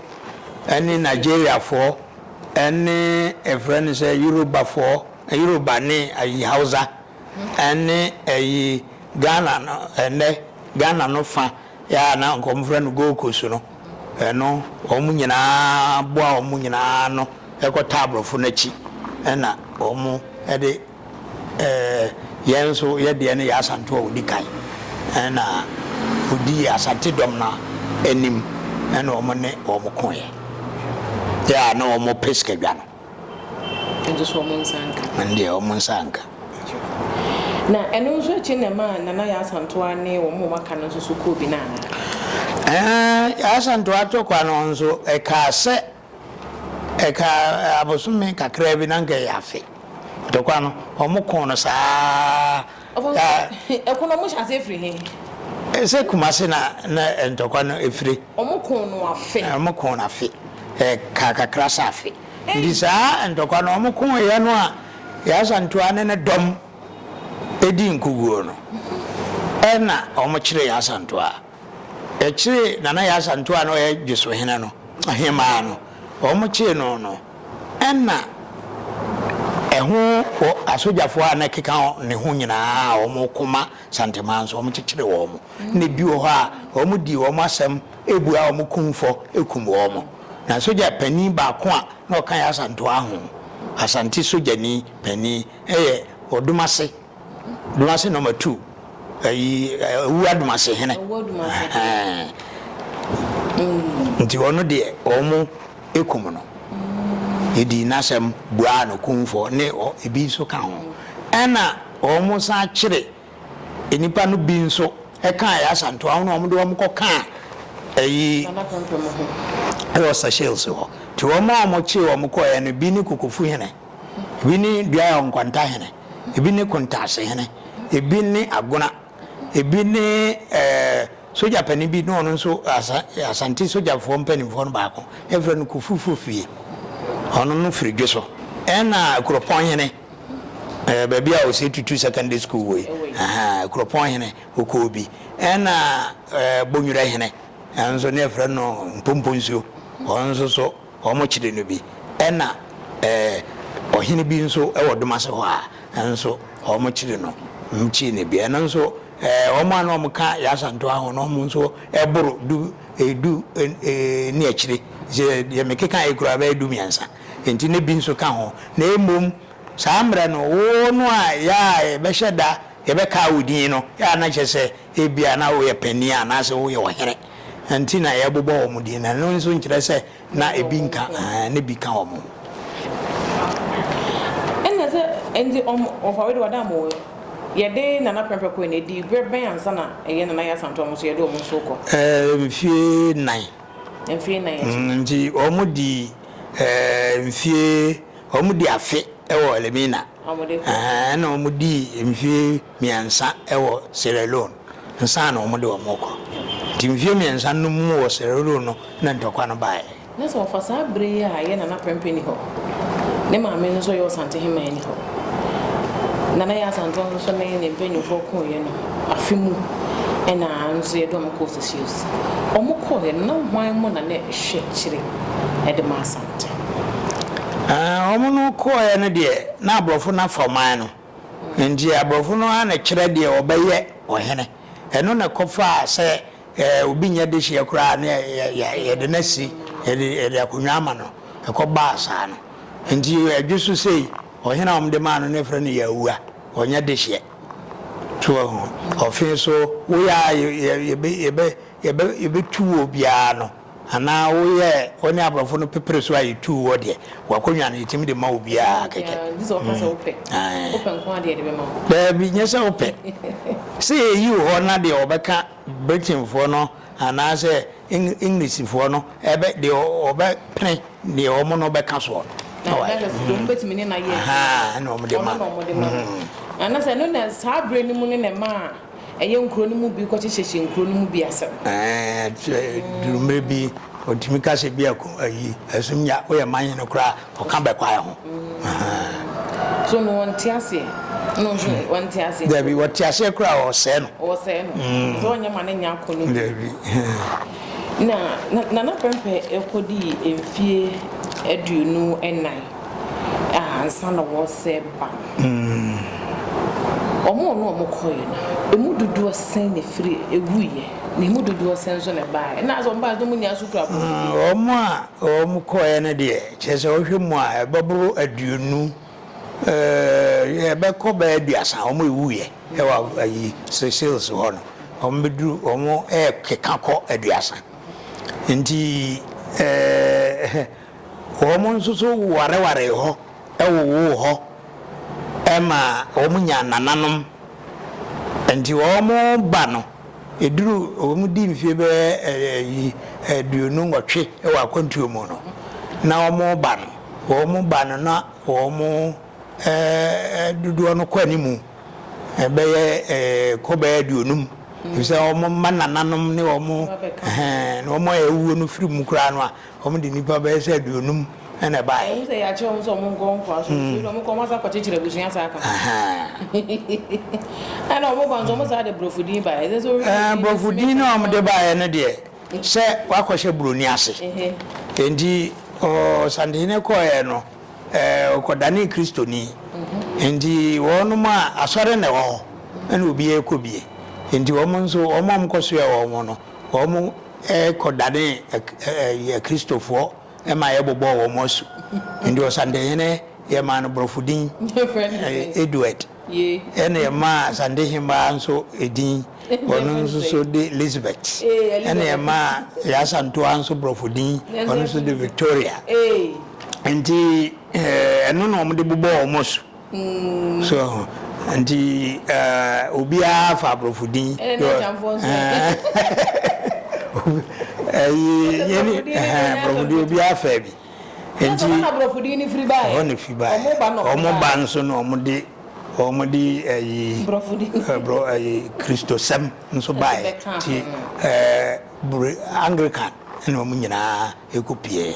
ɛne Nigeriafoɔ ɛne ɛfrɛ no sɛ Yorubafoɔ, Yoruba ne ayi Hausa ɛne ɛyi Ghana no ɛnɛ Ghana no fa Yɛ a na anka wɔfrɛ no Gold Coast no, ɛno wɔn nyinaa boa wɔn nyinaa ano kɔtaa aborɔfo no akyi na wɔde ɛɛ yɛn nso yɛ deɛ no yɛ Asantew a wɔdi kan na wɔdii Asante dɔm no anim na wɔn ne wɔn koeɛ. Yɛ a na wɔpɛ sikadwa no. Nso so wɔn nsa nka. Ɛno deɛ wɔn nsa nka. Na ɛno nso akyi na ɛmaa Nana Yaa Asantewaa ne wɔn a wɔaka no nso so kɔɔ bi no anaa? Ɛɛ, Yaa Asantewaa tɔkwa no nso, ɛkaa sɛ, ɛkaa abosome kakraa bi na anka ɛyɛ afe. Ntɔkwa no, wɔkoo no saa ara. Ɛko no, wɔhyɛ aseɛ firi he? Sɛ Kumase na na ntɔkwa no fire. Wɔn koo no afe. Wɔn koo no afe. Ɛkaa kakra sɛ afe. Nti saa ntɔkwa no wɔn kooeɛ no a Yaa Asantewaa ne ne dɔm dii nkuguo no, ɛna wɔn kyeree Yaa Asantewaa. Yɛkyeree Nana Yaa Asantewaa a na ɔyɛ Dwesohene no, ɔhemaa no, wɔn kyee no no, ɛna ɛho asogyafoɔ a na ɛkeka ne ho nyinaa a wɔn ko ma Santemaa nso wɔkyekyeree wɔn. Na ebi wɔ hɔ a, wɔdii wɔn asɛm buaa wɔn kumfɔ kum wɔn. Na sogya panin baako a na ɔka Yaa Asantewaa ho, Asante sogyani panin, yɛ Odumase, Odumase nɔma tu, ayi, Awu Adumase hene. Ɛhɛn. Nti ɔno deɛ wɔn kum no. Yɛdii n'asɛm buaa no kumfɔ ne ebi nso ka ho. Ɛna wɔsan kyere nnipa no bi nso kaa Yaa Asantewaa ho na wɔde wɔn kɔkaa ayi wɔ Seychelles hɔ. Nti wɔn a wɔkyee wɔn kɔeɛ no, bi ne Kokofu hene, ebi ne Duayaw Nkwanta hene, ebi ne Kontaase hene, ebi ne Agona, ebi ne ɛɛ sogya panin bi na ɔno nso asa Asante sogyafoɔ mpanimfoɔ no baako, yɛfrɛ no Kofu Fofie, ɔno no firi Dweso, ɛna Kuropɔn hene. Ɛɛ baabi a Osei Tutu Secondary School wɔ yi, ahaa, Kuropɔn hene, ɔkɔɔ bi. Ɛna ɛɛ Bonwire hene, ɛno nso ne yɛfrɛ no Mpomponsuo, ɔno nso so wɔkyere no bi. Ɛna ɛɛ ɔhene bi nso wɔ Domase hɔ a, ɛno nso wɔkyere no, wɔkyee no bi. Ɛno nso ɛɛ wɔn a na wɔka Yaa Asantewaa ho no, wɔn nso boro du, du ne akyire. Sɛ deɛ mekekaeɛ koraa bɛyɛ du-mmiɛnsa. Enti na bi nso ka ho. Na mmom saa mmerɛ no, wo no a yɛ a yɛbɛhyɛ da yɛbɛkaa wo din no, yɛ a na kyerɛ sɛ ebia na woyɛ panin anaasɛ woyɛ ɔhene nti na yɛbobɔ wɔn din. Na ɛno nso nkyerɛ sɛ na ebi nka, ɛɛ, na bi ka wɔn ho. Ɛna sɛ ɛnti wɔn wɔfa wei de wɔda mo yɛde Nana Prɛmpɛ kɔɛ no ɛdii berɛ bɛn ansa na ɛyɛ Nana Yaa Asantewaa wɔn nso yɛde wɔn nso rekɔ? Ɛɛ mfie nnan. Mfie nnan akyi. Nti wɔn di ɛɛ mfie wɔn di afe wɔ Elmina. Ɛna wɔn di mfie mmiɛnsa wɔ Sierra Leone nsa na wɔn de wɔn kɔ. Nti mfie mmiɛnsa no mu wɔ Sierra Leone no na ntɔkwa no baeɛ. Na sɛ ɔfa saa bere yi a ɛyɛ Nana Prempeh nni hɔ, ne maame no nso ɔyɛ Ɔsantehemaa nni hɔ, Nana Yaa Asantewaa nso so ne ne mpanyimfoɔ koeɛ no afe mu ɛna nso yɛde wɔn kɔɔ Seychelles. Wɔn kɔeɛ no na hwan mo na na ɛhwɛ kyere de ma Asante? Wɔn no kɔeɛ no deɛ na aborɔfo no afa ɔman no, nti aborɔfo no ara na ɛkyerɛ deɛ ɔbɛyɛ ɔhene. Ɛno na ɛkɔfaa sɛ Ɛɛ obi nyɛ dehyeɛ koraa ne yɛde no asi, yɛde yɛde akonnwa ama no, ɛkɔbaa saa no. Nti ɛdwe so sei, ɔhene a wɔde maa no no yɛfrɛ no Yawua, ɔnyɛ dehyeɛ. So wahu? Ɔfe so woyɛ a yɛbɛ yɛbɛ yɛbɛ yɛbɛtu wɔ biara no, anaa woyɛ wo ne aborɔfo no pepere so a yɛtuu wɔ deɛ, w'akonnwa no yɛtumi de ma obiara kɛkɛ. Gye sɛ ɔka sɛ wopɛ. Wopɛ nko ara deɛ yɛde bɛma wo. Daabi, nyɛ sɛ wopɛ. Sɛ yɛyi wo hɔ na deɛ wɔbɛka Britainfoɔ no anaasɛ Englishfoɔ no ɛbɛ deɛ wɔbɛpene deɛ wɔn no bɛka soɔ no. Na ɛna sɛ wɔn bɛtumi ne no ayɛ adwuma no, ɛna wɔn de ma no. Ɔno na wɔn de ma no. Anaasɛ ɛno na saa berɛ no mu no na ɛmaa ɛyɛ nkuro no mu bi kɔhyehyɛhyɛ nkuro no mu bi asɛm. Ɛɛ duru mmerɛ bi ɔtumi ka sɛ bi a ayi ɛsom nya woyɛ man hene koraa ɔka bɛkwae ho. So no wɔnte aseɛ? No nso wɔnte aseɛ. Dabi wɔte aseɛ koraa ɔsɛe no. Ɔsɛe no. Sɛ ɔnyɛ ma ne nya akɔnɔ bi. Dabi. Na Nana Prempeh kɔdii mfie 24 a ansa na wɔresɛe ba no. Wɔn a ɔne wɔn kɔeɛ no, emu dodoɔ sɛn na ɛfiri ɛwuiɛ, na emu dodoɔ sɛn nso na ɛbaeɛ? Ɛnna sɛ wɔn baeɛ no, wɔn nyinaa nso kura aborɔfo din. Wɔn a wɔkɔeɛ no deɛ, kyerɛ sɛ wohwɛ mu a, ɛbɛboro 20, ɛbɛkɔ bɛyɛ 30, wɔn a ɛwuiɛ wɔ ayi Seychelles hɔ no, wɔbɛduru, wɔrekeka kɔ 30. Nti wɔn nso so warewaree hɔ wowoo hɔ ma wɔnyaa nananom. Nti wɔba no, ɛduru wɔdi mfeɛ bɛyɛ 28 wɔ akwantuo mu no, na wɔba no, wɔba no na wɔn dodoɔ no kɔ anim bɛyɛ kɔ bɛyɛ 50. Ɛfiri sɛ wɔn mma nananom ne wɔn ɛhɛn na wɔn a awuo no firi mu koraa no a, wɔde nnipa bɛyɛ sɛ aduonum na ɛbaeɛ. Ɛhu sɛ yɛakyerɛ wɔn sɛ wɔn nkɔ nkoa so nti wɔn kɔ wɔn asa akɔkyekyere abusua saa ka. Ɛna wɔn ba nso wɔn saa de borɔfo din baeɛ. Ɛsɛ sɛ wɔn Ɛɛ borɔfo din na wɔn de baeɛ no deɛ sɛ wakɔhyɛ buroni ase. Nti Ɔsantehene kɔeɛ no ɛɛ ɔkɔdanee Kristoni. Nti wɔnom a asɔre na ɛwɔ hɔ ɛna obiara kɔ bie. Nti wɔn nso wɔn a wɔkɔsoɛɛ wɔn no wɔn kɔdanee Akristofoɔ ma yɛbobɔɔ wɔn asu. Nti Ɔsantehene yɛmaa no borɔfo din, Edward. Ɛna yɛmaa Asantehemmaa nso din, ɔno nso so de Elizabeth. Ɛna yɛmaa Yaa Asantewaa nso borɔfo din, ɔno nso de Victoria. Nti ɛno na wɔde bobɔɔ wɔn asu. So ho nti obiara fa aborɔfo din. Ɛna ne akyamfoɔ nso ɛ. Ɛyi yɛne aborɔfo din obiara fa bi. Nti ɛhɔ na aborɔfo din no firi baeɛ. Ɛhɔ na firi baeɛ. Wɔn ba na wɔn ba nso na wɔn de wɔn de ɛyi. Borɔfo din. Borɔ ɛyi Kristosɛm nso baeɛ. Ti ɛɛ Anglican ɛna wɔn nyinaa. Ɛkɔpuee.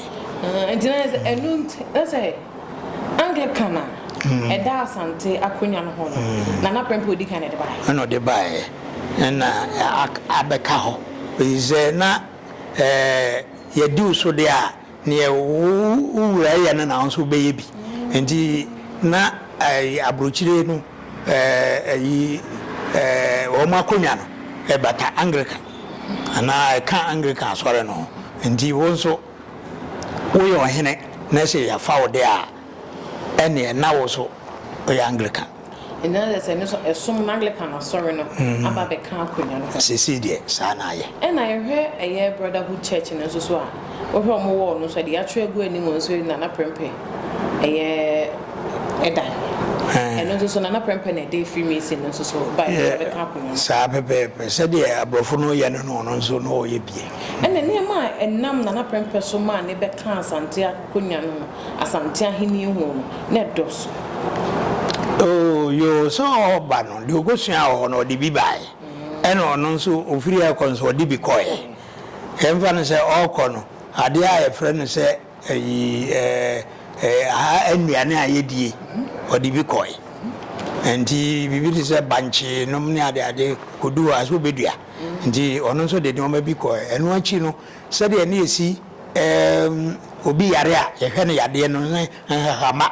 Nti na sɛ ɛno nti na sɛ Anglican a ɛda Asante akonnwa no ho no, Nana Prempeh odi kan na ɛde baeɛ. Ɛna ɔde baeɛ ɛna abɛka hɔ. Ɛfiri sɛ na yɛdi wo so deɛ a, neɛ wo wura yɛ no na wo nso wobɛyɛ bi. Nti na aburokyire no ayi wɔn akonnwa no ɛbata Anglican. Anaa ɛka Anglican asɔre no ho. Nti wo nso woyɛ ɔhene na sɛ yɛafa wo de a, ɛneɛ na wo nso woyɛ Anglican. Nti na kyerɛ sɛ ɛno nso ɛsom no Anglican asɔre no aba abɛka akonnwa no ho. Seesei deɛ saa na ayɛ. Ɛna yɛhwɛ ɛyɛ Brotherhood Church no nso so a, wohwɛ wɔn wall no nso a, deɛ yɛatwerɛ agu anim nso Nana Prempeh ɛyɛ ɛdan. Ɛno nso so Nana Prempeh na ɛde Freemason no nso so baeɛ sɛ ɔbɛka akonnwa no. Saa pɛpɛɛpɛ, sɛdeɛ aborɔfo no yɛ no no ɔno nso na ɔyɛ bie. Ɛna nneɛma a ɛnam Nana Prempeh so maa ne bɛkaa Asante akonnwa no ho, Asante ahennie ho no, na ɛdɔɔso. Oo, yoo, sɛ ɔreba no, deɛ ɔkɔsuaa wɔ hɔ no, ɔde bi baeɛ. Ɛna ɔno nso ɔfiri ha rekɔ nso, ɔde bi kɔeɛ. Yɛmfa no sɛ ɔrekɔ no, adeɛ a yɛfrɛ no sɛ Ayi ɛɛ ha nnuane a yɛdie ɔde bi kɔe. Nti biribi te sɛ bankye nom ne ade ade kɔdu hɔ a sɛ wobɛdua. Nti ɔno nso de nneɛma bi kɔe. Ɛno akyi no sɛdeɛ ne yɛsi ɛɛm obi yare a yɛhwɛ no yadeɛ no ne nhahama.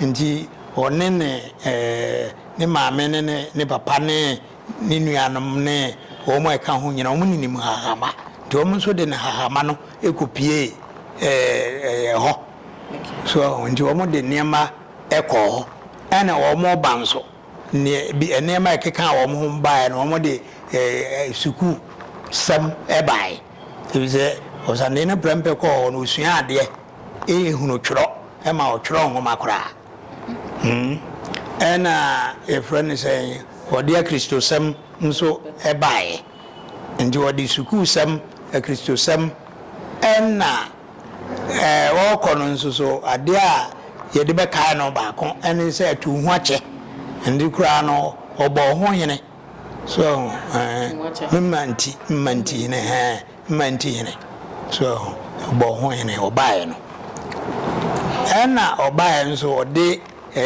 Nti ɔne ne ɛɛ ne maame ne ne ne papa ne ne nuanom ne wɔn a ɛka ho nyinaa wɔn ninim nhahama. Nti wɔn nso de nhahama no kɔpuee hɔ. So nti wɔn de nneɛma kɔɔ hɔ. Ɛna wɔn ba nso, neɛ bi nneɛma a ɛkeka wɔn ho baeɛ no, wɔn de sukuu sɛm baeɛ. Ɛfiri sɛ ɔsande no prɛmpɛ kɔɔ hɔ no, ɔsua adeɛ, ɛhunu twerɛ, ma ɔtwerɛ nwoma koraa. Ɛna yɛfrɛ no sɛn, wɔde akristosɛm nso baeɛ. Nti wɔde sukuusɛm, Akristosɛm, ɛna ɔrekɔ no nso so adeɛ a yɛde bɛkae no baako ɛne sɛ atu ho akyɛ. Nti koraa no ɔbɔɔ ho hene. So ɛɛ mma nti mma nti hene hɛn mma nti hene. So ɔbɔɔ ho hene ɔbaeɛ no. Ɛna ɔbaeɛ nso ɔde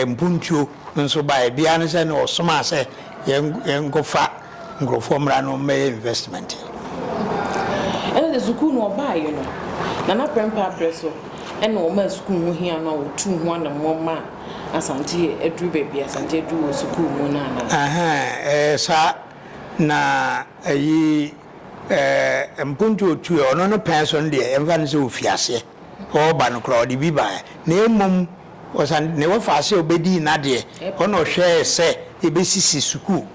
mpuntuo nso baeɛ. Biara ne sɛ na ɔsomaa sɛ yɛnkɔfa nkurɔfoɔ mmra no mmɛyɛ investment. Ɛna sɛ sukuu no ɔbaeɛ no, Nana Prempeh abrɛ so ɛna ɔmaa sukuu ho hia no a ɔtuu ho anammɔn maa Asante aduru baabi a Asante aduru wɔ sukuu mu no anaa? Ahaa, ɛyɛ saa. Na ayi ɛɛ mpuntuo ɔtuiɛ, ɔno no pɛn so no deɛ yɛmfa no sɛ ɔfiri aseɛ ɔreba no koraa ɔde bi baeɛ. Na mmom ɔsan ne wɔfa ase a ɔbɛdii n'adeɛ, ɔna ɔhwɛɛ sɛ yɛbɛsisi sukuu.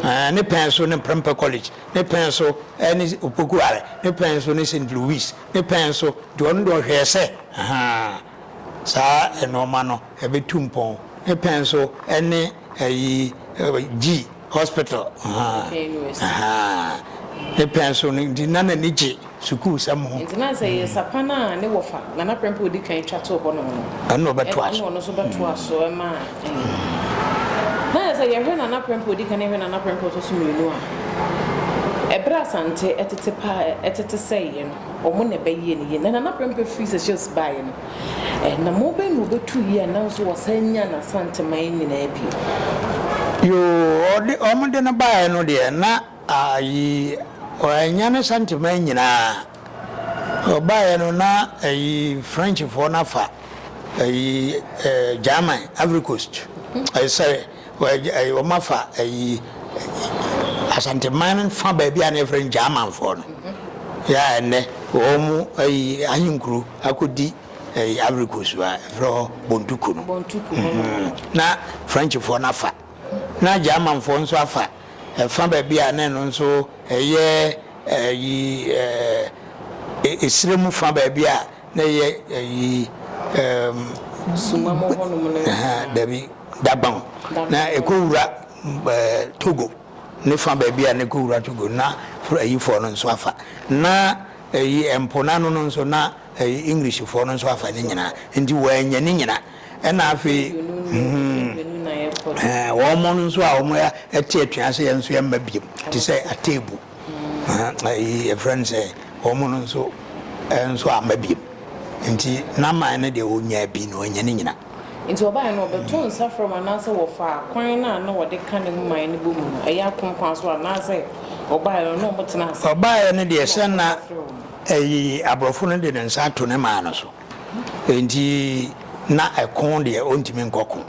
Ɛɛ ne pɛn so ne Prempeh College, ne pɛn so ne Opoku Ware, ne pɛn so ne St. Louis, ne pɛn so, nti ɔno deɛ ɔhwɛɛ sɛ ahaa saa nnoɔma no ɛbɛtu mpɔn, ne pɛn so ne ayi G Hospital ahaa ahaa ne pɛn so no nti na n'ani gye sukuusɛm ho. Nti na sɛ yɛ sapan a ne wɔfa Nana Prempeh odi kan twa too hɔ nom no. Ɛna ɔbɛtoa so. Ɛna ɔno nso bɛtoa so ma ɛɛ. Na yɛ sɛ yɛhwɛ Nana Prempeh odi kan ne yɛhwɛ Nana Prempeh ɔtɔ so mmienu a. Ɛberɛ a Asante tete paa tete sɛeɛ no, wɔn na ɛbɛyɛɛ no yie. Na Nana Prempeh firi Seychelles baeɛ no, anammɔn bɛn na ɔbɛtuiɛ a nanso wɔsan nyaa n'Asanteman nyinaa bio? Yoo, ɔde, wɔn de no baeɛ no deɛ, na ayi, wannya ne Santeman nyinaa. Ɔbaeɛ no, na ayi, Frenchfoɔ no afa ayi, eh, German, Ivory Coast, ɛɛ, sɛ Wɔafa ayi Asanteman fa baabi a na yɛfrɛ no Germanfoɔ no. Yɛ a ɛnnɛ wɔn ayi ahenkuro akɔdi ayi Ivory Coast a yɛfrɛ hɔ Bontuku no. Bontuku hɔ no. Na Frenchfoɔ no afa. Na Germanfoɔ nso afa ɛfa baabi a na ɛno nso ɛyɛ ayi ɛserɛ mu fa baabi a na ɛyɛ ayi ɛɛm. Suma mu hɔnom no. Dabi. Dagbon, na ɛkɔwura Togo ne fa baabi a na ɛkɔwura Togo na ayifoɔ no nso afa. Na ɛyi mpo no ano no nso na ɛyi Englishfoɔ no nso afa ne nyinaa. Nti wɔannya ne nyina. Ɛna afei wɔn no nso a wɔn ɛte atua sɛ yɛn nso yɛmma biom te sɛ Atebu. Ɛyi yɛfrɛ no sɛ wɔn no nso nso amma biom. Nti n'aman no deɛ wɔnyaa bi na wɔannya ne nyina. Enti wɔbaeɛ no, wɔbɛtoo nsa frɛɛ wɔn anaasɛ wɔfaa kwan no a na wɔde ka ne man no bɔ mu no, ɛyɛ akom kwan so anaasɛ wɔbaeɛ no na wɔtenaa ase Ɔbaeɛ no deɛ na sɛ wɔtoo na nsa frɛɛ wɔn. ɛyi aborɔfo no de ne nsa ato ne man no so, enti na ɛko deɛ ɔntumi nkɔ ko.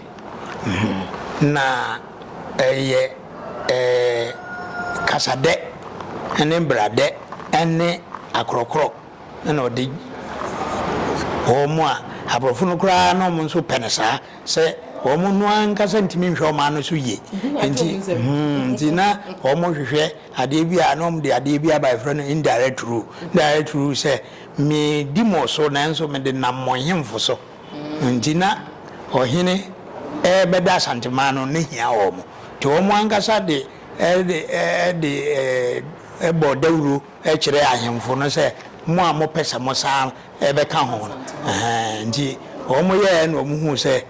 Na ɛyɛ ɛɛ kasadɛ ne bradɛ ne akorɔkorɔ. na ɔde wɔn a aborɔfo no koraa na wɔn nso pɛ no saa sɛ wɔn no ankasa ntumi nhwɛ wɔn ano so yie nti hmm, nti na wɔn hwehwɛ adeɛ bi a na wɔn de adeɛ bi aba yɛfrɛ no indirect rule. Indirect rule sɛ medi mo so nanso mede nam mo nhemfo so, nti na ɔhene ɛbɛda Asanteman no ne hia wɔn nti wɔn ankasa de ɛde ɛde ɛbɔ dawuro kyerɛɛ ahemfo no sɛ, Mo a mopɛ sɛ mosan bɛka ho no. Ɛhɛɛ, nti wɔyɛɛ na wɔhuu sɛ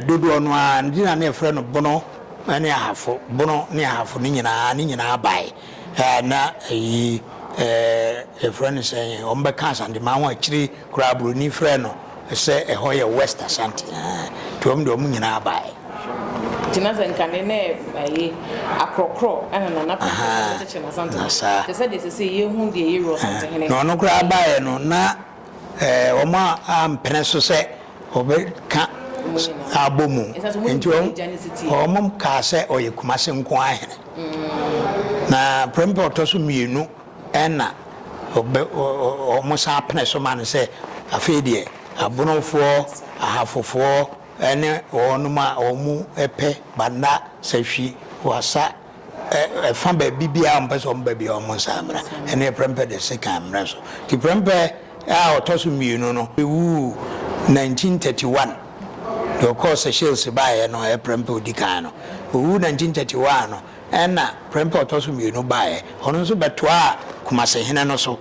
dodoɔ no ara, nti na na yɛfrɛ no Bono ne Ahafo, Bono ne Ahafo no nyinaa, ne nyinaa bae. Ɛɛ, na ayi, ɛɛ, yɛfrɛ no sɛn, wɔbɛka Asanteman ho akyire koraa, buroni frɛɛ no sɛ ɛhɔ yɛ West Asante, ɛɛ, nti wɔn deɛ wɔn nyinaa bae. Nti na sɛ nka ne na ɛye akorɔkorɔ ɛna Nana pɛ sɛ Ahaa, ɔkyekyere n'Asante na no, saa. te sɛ deɛ sesei yɛhu deɛ ɛyɛ Wura Ɔsantehene. Na ɔno koraa baeɛ no, na ɛɛ, wɔn a ampene so sɛ wɔbɛka Wɔn nyinaa. abɔ mu. Ɛsiane sɛ wɔn Nti nim wɔn, agya ne setie. wɔn kaa sɛ ɔyɛ Kumase nko ara hene. Na prɛmpɛ ɔtɔ so mmienu ɛna ɔbɛ, ɔ, ɔ, wɔsan pene so ma no sɛ afei deɛ Abonofoɔ, Ahafofoɔ, ne wɔnom a wɔn pɛ banda, sahwi, wasa, ɛfa baabi biara a wɔn pɛ sɛ wɔn ba biara wɔn nsa mmra. Ɛno yɛ prɛmpɛ de sekan mmerɛ so. Nti prɛmpɛ a ɔtɔ so mmienu no wuu 1931. Deɛ ɔkɔɔ Seychelles baeɛ no ɛyɛ prɛmpɛ ɔdi kan no. Ɔwuu 1931 no ɛna prɛmpɛ ɔtɔ so mmienu baeɛ. Ɔno nso bɛtoaa Kumasehene no so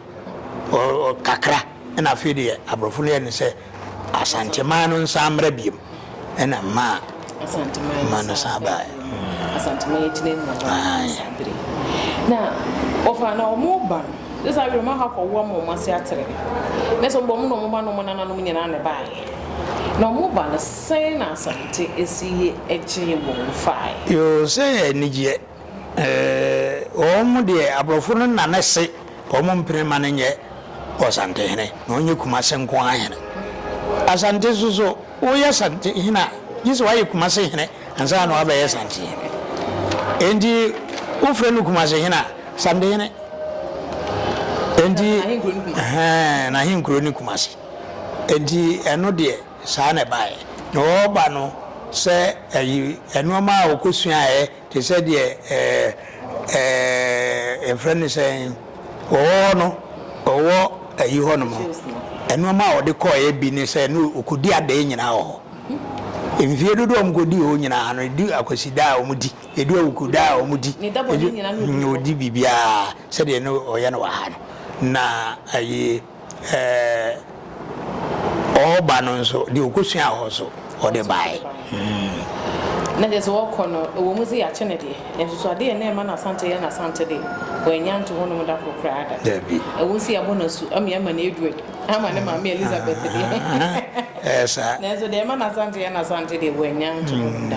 kakra ɛna afei deɛ aborɔfo no yɛ no sɛ Asanteman no nsan mmra biom ɛna mmaa Asanteman no san baeɛ. Asanteman gyina mu wɔ hɔ saa bere yi. Na wɔfa na wɔn ba no, sɛ saa bere wɔn akɔ akɔwo ama wɔn ase atere. Na sɛ wɔn ba wɔn na wɔn ba na wɔn nananom nyinaa na ɛbaeɛ. Na wɔn ba no sɛn na Asante esi yɛ gyee wɔn faeɛ? Yoo, sɛ yɛ anigyeɛ. Ɛɛ, wɔn deɛ aborɔfo no na ne se wɔn mpene ma no nyɛ Ɔsantehene, na ɔnyɛ Kumase nko ara hene. Asante nso so, woyɛ Santehene a, gye sɛ woayɛ Kumase hene ansa na woabɛyɛ Santehene. Enti wofrɛ no Kumase hene a, Santehene. Enti, ɛhɛn, n'ahenkuro ne Kumase. Enti ɛno deɛ, saa na ɛbaeɛ. Na ɔreba no, sɛ ayi, nneɛma a ɔkɔsuaeɛ Te sɛ deɛ ɛɛ ɛɛ yɛfrɛ no sɛn, ɔwɔ hɔ no, ɔwɔ ayi hɔ nom. Nneɛma a ɔde kɔeɛ bi ne sɛ ne ɔkɔdi adɛɛ nyinaa wɔ hɔ. Mfie dodoɔ a wɔkɔdi hɔ nyinaa no, ɛdu Akwasida a wɔdi, ɛdu Awukuda a wɔdi, ɛdu ɔdi biribiara sɛdeɛ ne ɔyɛ no wɔ ha no. Na ayi. Ɛɛ, ɔreba no nso, deɛ ɔkɔsuaa hɔ nso, ɔde baeɛ. Na kyerɛ sɛ ɔrekɔ no, ɛwɔ mu sɛ yɛakye no deɛ, nanso so adeɛ a na ɛma n'Asante yɛ n'Asante de, Wannya anto hɔnom da koro koraa da. Dabi. Ɛwom sɛ yɛabɔ no asu ama yɛama no Edward ama ne maame Elizabeth deɛ. Ɛyɛ saa. Nanso deɛ ɛma n'Asante yɛ n'Asante deɛ, wannya anto hɔnom da.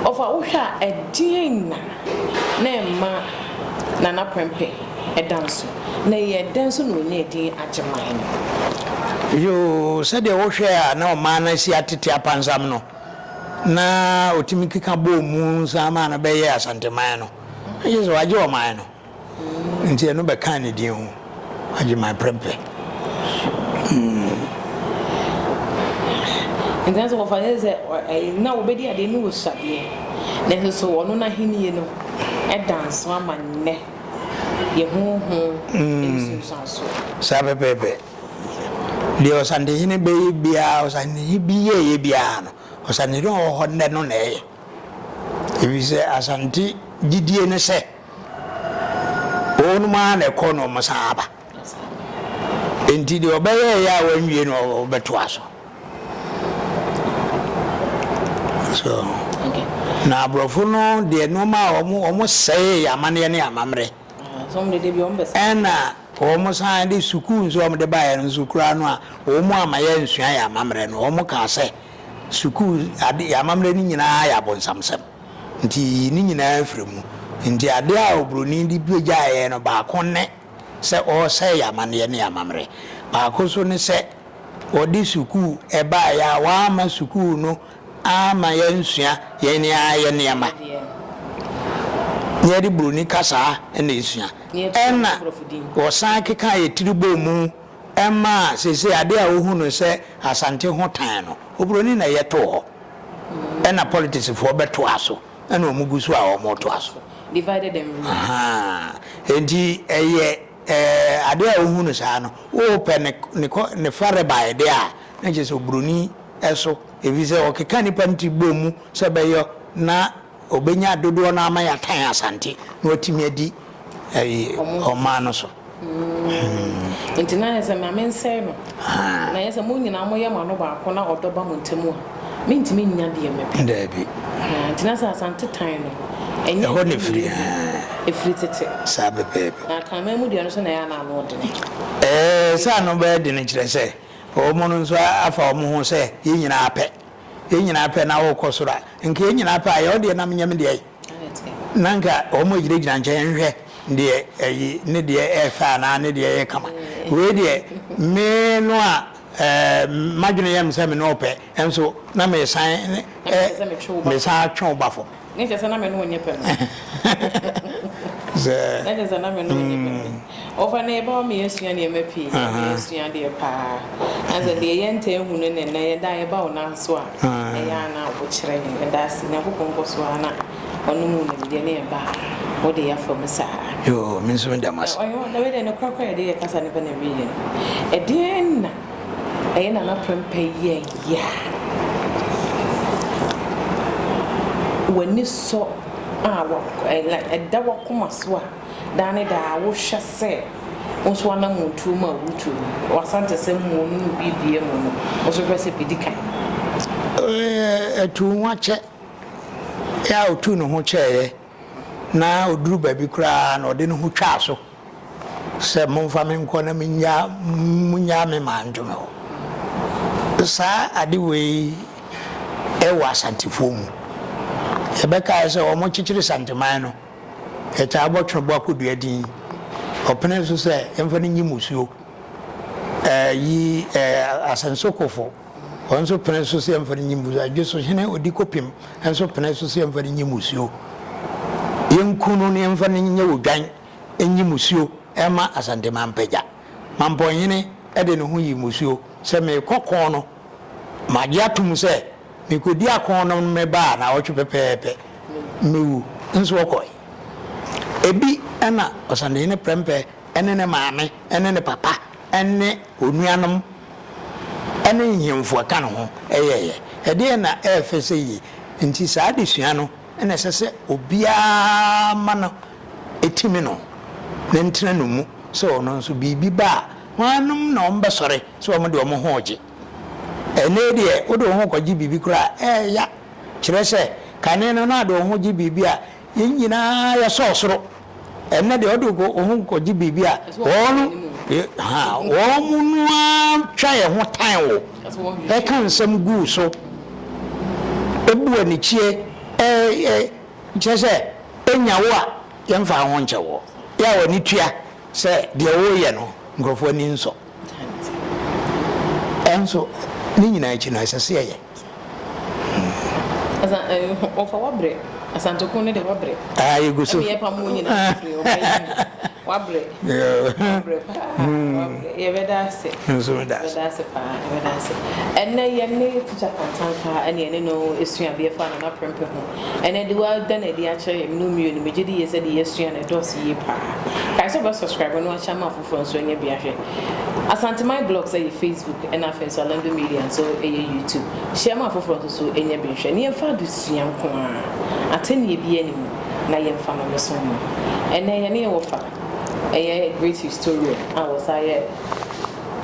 Ɔfa, wohwɛ a, ɛdeɛn na na ɛma Nana Prempeh da nso? Na ɛyɛɛ dɛn nso na ɔnyaa din Agyeman no? Yoo, sɛdeɛ wohwɛ a na ɔman no asi atete apansam no, na ɔtumi keka bɔɔ mu san maa no bɛyɛɛ Asanteman no. Na kyerɛ sɛ wagye ɔman no. Nti ɛno bɛkaa ne din ho, Agyeman Prempeh. Nti na sɛ wɔfa ne sɛ na wɔbɛdi adeɛ ne wɔsua deɛ, nanso so ɔno n'ahennie no da nso ama nnɛ yɛ ho ho nsunsuansoɔ. Saa pɛpɛɛpɛ. Deɛ Ɔsantehene bɛyɛ biara, Ɔsantehene bi yɛeɛ biara no, Ɔsantehene a ɔwɔ hɔ nnɛ no na ɛyɛ. Efisɛ Asante gyidie ne sɛ wɔnom ara na ɛkɔ na wɔn san aba. Enti deɛ ɔbɛyɛeɛ a wanwie no ɔbɛtoa so. So na aborɔfo no deɛ nneɛma a wɔn wɔn sɛee yɛn amanneɛ ne yɛn amammerɛ. Ɛna wɔn san de sukuu nso a wɔde baeɛ no nso koraa no a wɔn amma yɛansua yɛn amammerɛ no, wɔn kaa sɛ Sukuu ade, yɛn amammerɛ no nyinaa yɛ abonsamsɛm, nti yiyi ne nyinaa firi mu. Nti adeɛ a oburoni de bɛgyaa yɛn no, baako ne sɛ ɔresɛe yɛn amanneɛ ne yɛn amammerɛ. Baako nso ne sɛ ɔde sukuu baeɛ a wamma sukuu no amma yɛansua yɛn ara yɛn nneɛma. Na yɛde buroni kasaa na ɛsua. Ɛna wɔsan kekaa yɛn tiri bɔɔ mu Ɛmaa seesei adeɛ a wohu no sɛ Asante ho tan no, oburoni na ɛyɛ too hɔ. Ɛna politics foɔ bɛtoa so, ɛna wɔn gu so a wɔn retoa so. Divided and rule. Ahaa, enti ɛyɛ ɛɛ adeɛ a wohu no saa no, wopɛ ne ne kɔ ne farebae deɛ a, na kyerɛ sɛ oburoni so, efisɛ ɔkeka nnipa no ti bɔ mu sɛ ɛbɛyɔ na Ɔbɛnya dodoɔ no ara ma yɛatan Asante na watumi adi ɛyi ɔman no so. Nti na ayɛ sɛ ma mensɛe no. Na ayɛ sɛ mo nyinaa moyɛ mo ano baako na ɔdɔ ba mo ntam a, mentumi nnya deɛ mepɛ. Daabi. Nti na sɛ Asante tan no, ɛnyɛ Ɛhɔ na ɛfiri. Ɛfiri tete. Saa pɛpɛɛpɛ. Na Akanman mu deɛ no nso na ɛyɛ a na ano dene. Ɛɛ sɛ ano bɛyɛ dene kyerɛ sɛ wɔn no nso afa wɔn ho sɛ yɛn nyinaa pɛ. Yɛn nyinaa pɛ na wokɔ soro a, nka yɛn nyinaa pɛ a, yɛ wo deɛ na menyɛ me deɛ. Na nka wɔn gyinagyina nkyɛn nhwɛ deɛ ɛyi ne deɛ ɛyɛ fɛ anaa ne deɛ ɛyɛ kama. Wei deɛ me no a ɛɛ m'adwene yɛ me sɛ me ne wo pɛ nso na mesan ɛ mesan atwe wo ba fam. Ne kyerɛ sɛ na me ne wo nyɛ pɛ no. Sɛ. Ne kyerɛ sɛ na me ne wo nyɛ pɛ no. Ɔfa no yɛba hɔ ma yɛasua nneɛma pii. Yɛasua adeɛ paa. Na sɛ deɛ yɛntaa nhu no ne nnɛ yɛda a yɛba wo nan so a, ɛyɛ a na wokyerɛ yɛn. Yɛda ase. Nyankopɔn nkɔ so ara na ɔnom wo nimdeɛ ne yɛba a wode yɛ afa mu saa. Yoo, me nso meda mo ase. Ɔhene, na wei deɛ nokorɛ koraa yɛde yɛ kasa no ba n'awieɛ no, ɛdeɛn na ɛyɛ Nana Prempeh yɛeɛ a w'ani sɔ a ɛda w'akoma so a Daa ne daa wohwɛ sɛ wo nso w'anammɔntuo mu a woretuo no, w'asantesɛm mu no ne wo biribiara mu no, wo nso hwɛ sɛ bɛdi kan. Ɛtuu ho akyɛ. Yɛ a ɔtuu ne ho kyɛeɛ na ɔduru baabi koraa na ɔde ne ho twaa so sɛ momfa me nkɔ na mennyaa monnyaa me maa nto me hɔ. Saa ade wei wɔ Asantefoɔ mu. Yɛbɛkae sɛ wɔkyekyere Santeman no, Yɛtaa bɔ twenebɔ akodua din. Ɔpenee so sɛ yɛmfa no nyi mmusuo. Ɛyi Asɛnsokofo, wɔn nso penee so sɛ yɛmfa no nyi mmusuo. Adwosohene Odikopem nso penee so sɛ yɛmfa no nyi mmusuo. Yɛnku no na yɛmfa no nyɛ odwan nyi mmusuo mma Asante Mampagya. Mampɔnhene de ne ho yii mmusuo sɛ merekɔ ko no, magye atom sɛ Mikodi ako no mebaa naawɔtwe pɛpɛɛpɛ, mewu nso ɔkɔe. Ebi na Ɔsantehene Prempeh ne ne maame ne ne papa ne onuanom ne nhemfo a ɛka ne ho yɛeɛ. Ɛdeɛn na ɛyɛ fɛ sɛ yie? Nti saa adesua no na ɛsɛ sɛ obiara ma no timi no na ntena no mu sɛ ɔno nso biribi ba a, hwannom na wɔbɛsɔre sɛ wɔde wɔn ho regye? Ɛnnɛ yi deɛ, wode wo ho kɔgye biribi koraa a, ɛyɛ ya. Kyerɛ sɛ, kane no na wode wo ho gye biribi a, yɛn nyinaa yɛsɔɔ soro. Ɛnnɛ deɛ wode wo ho kɔgye biribi a, wɔn ha wɔn no ara twa yɛn ho tan wo, ɛka nsɛm gu wo so, ɛbu anikyeɛ, ɛ kyerɛ sɛ ɛnya wo a yɛmfa wo ho nkyɛ woɔ. Yɛ a w'ani tua sɛ deɛ woreyɛ no nkurɔfoɔ ani nsɔ. Ɛnso ne nyinaa akyi no ɛsɛ sɛ yɛyɛ. Asa eh, ɔfa wabrɛ. Asanteko no de wabrɛ. Ah, yɛgu so. Ɛmi yɛpa mu nyinaa firi ɔba yi mu. Wabrɛ. Wabrɛ paa. Wabrɛ. Yɛbɛda ase. Nso meda ase. Yɛbɛda ase paa. Yɛbɛda ase. Ɛnɛ yɛne tikya Kantanka ɛne yɛne no esua adeɛ fa Nana Prempeh ho. Ɛnɛ de wada no adi akyerɛ yɛn mene mmienu. Megye di yie sɛ deɛ yɛasua no ɛdɔɔso yie paa. Kae sɛ wobɛ subscribe na wakyɛ ama afoforɔ nso anya bi ahwɛ. Asanteman Blogs ɛyɛ Facebook ɛna afei nso Alando Media nso ɛyɛ YouTube. Hyɛ ma afoforɔ nso so nya bi nhwɛ. Na yɛmfa adesua nko ara, atɛnnie biara nni mu, na yɛmfa no mmesom mo. Ɛnnɛ yɛne yɛn wɔfa ɛyɛ great historian a ɔsan yɛ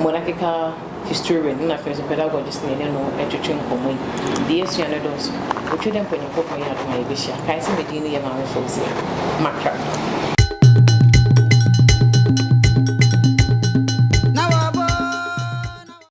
monarchical historian ɛna afei nso pedagogist na yɛne no ɛtwetwe nkɔmmɔ yi. Deɛ yɛasua no dɔɔso. Otwa dɛ mpo Nyankopɔn yɛ adom a yɛbɛhyia. Kae sɛ me din no yɛ Maame Fauziah. Makra.